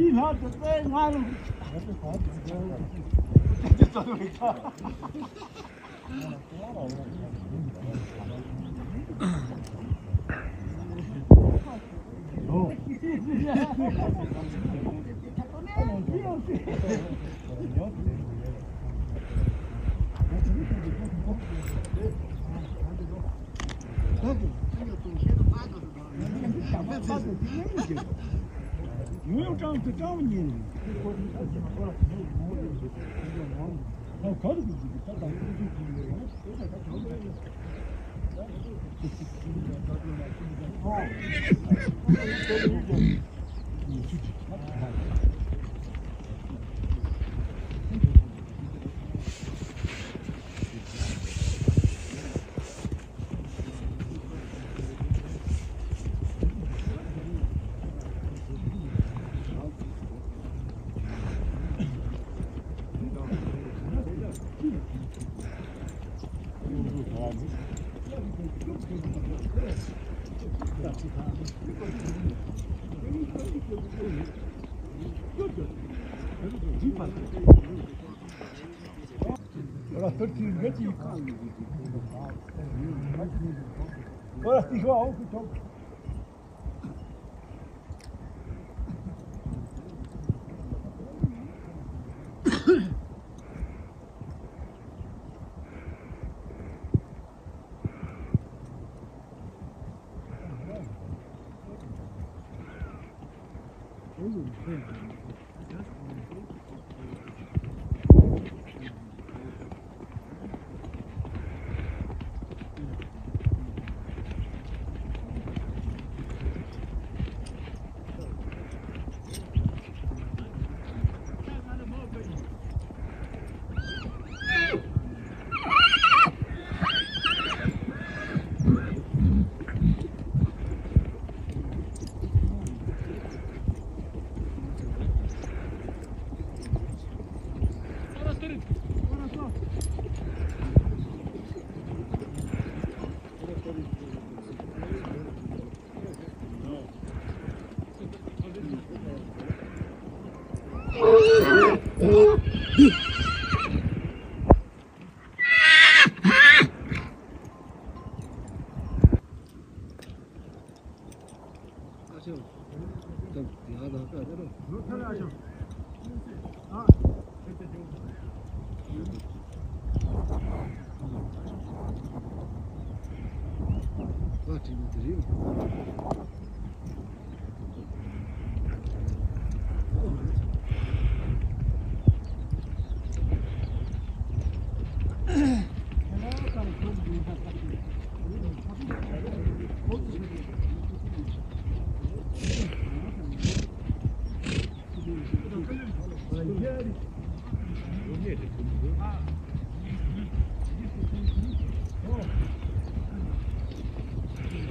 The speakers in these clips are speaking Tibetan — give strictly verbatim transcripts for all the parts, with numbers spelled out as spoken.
བཞི་ལྷག་ཏུ་བཙལ་ང་རང་།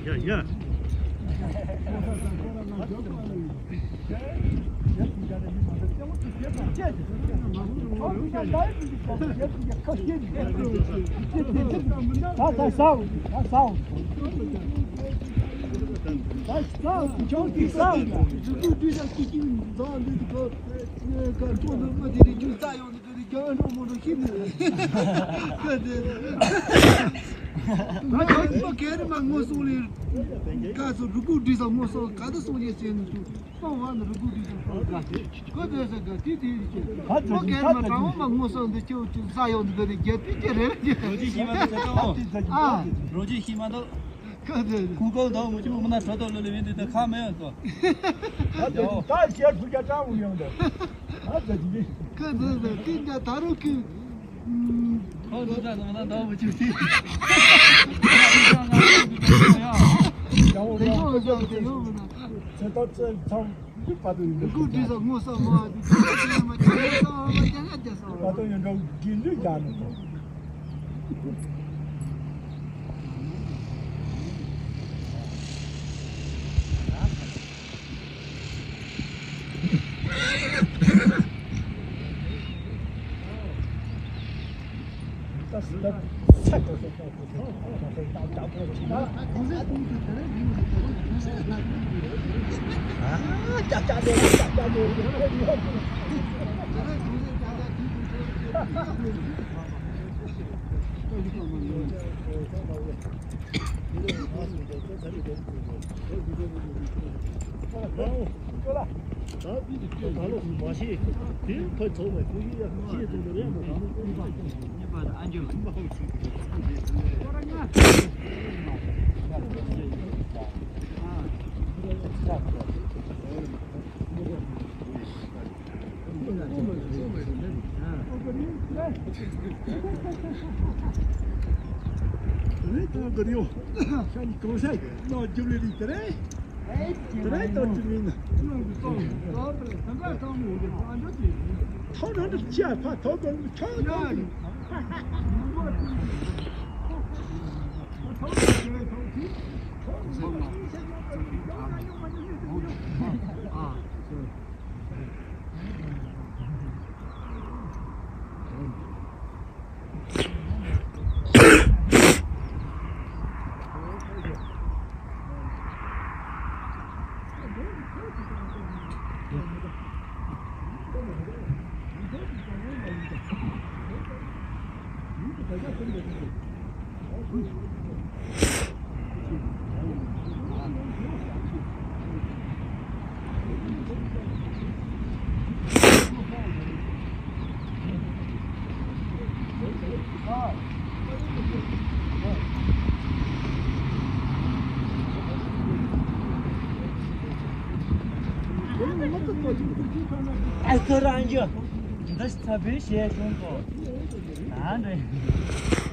ཡ་ཡ། ང་ཁྱོད་ཀྱི་པ་ག་རེ་མ་ངོ་སོང་ལེ། ཀ་སོ་རུ་ཀུ་འདྲི་ས་ངོ་སོང་ག་ད་སོང་ཡེ་ཟེར་ནས་ཚུར་སོང་བ་ནི་རུ་ཀུ་འདྲི་ས་སོང་ག་ཁོ་དེ་ས་ག་དེ་དེ་རེད་ཅེ། པ་ག་རེ་མ་དྲང་བོ་མ་ངོ་སོང་འདི་ཁྱོད་ཀྱི་ས་ཡོང་འདི་ག་ནས་རྒྱལ་པི་ཅེ་རེད་ཅེ། རོ་ཅི་ཤི་མ་འདུག་ཟེར་ཏོ། ཨ། རོ་ཅི་ཤི་མ་འདུག་ཁོ་དེ་ཁུ་ཀོ་དང་མུ་ཆུ་མུ་ན་ཁྲོ་ཏོ་ལོ་ལེ་བིན་དེ་ད་ཁ་མེ་ཡོད་ཏོ། ད་ད་ད་ཤེར་ཕུ་རྒྱ་ཀྲང་བུ་ཡོང་ཏོ། ད་ད་ཅི་ཁོ་དེ་ད་དེ་འདྲ་ད་རུ་ཁུ། ཁོ་ཚོ་ད་ནང་ན་ཟླ་བ་བཅུ་ཞིག་དེ་ཡོད་ཟེར་དེ་ཡོད་མིན་ན། ཚེ་ཐར་ཚེ་ཚང་གི་བར་དུ་ཡིན་འདུག་སྐུ་དྲིན་ས་ངོ་ས་མ་བ་དུ་ཁྱེད་ཚོ་ཚེ་མ་ཁྱེད་ཚོ་ས་མ་ཁྱེད་ཚོ་ས་མ། བར་དུ་ཡོད་འགྲོ་དགེ་འདུན་རྒྱག་ནས་ཐོབ། ཨ་ཁུ་རང་ཡོད། འདི་ཚ་བའི་ཞལ་གཞུང་གོ། ཨ་འདྲ།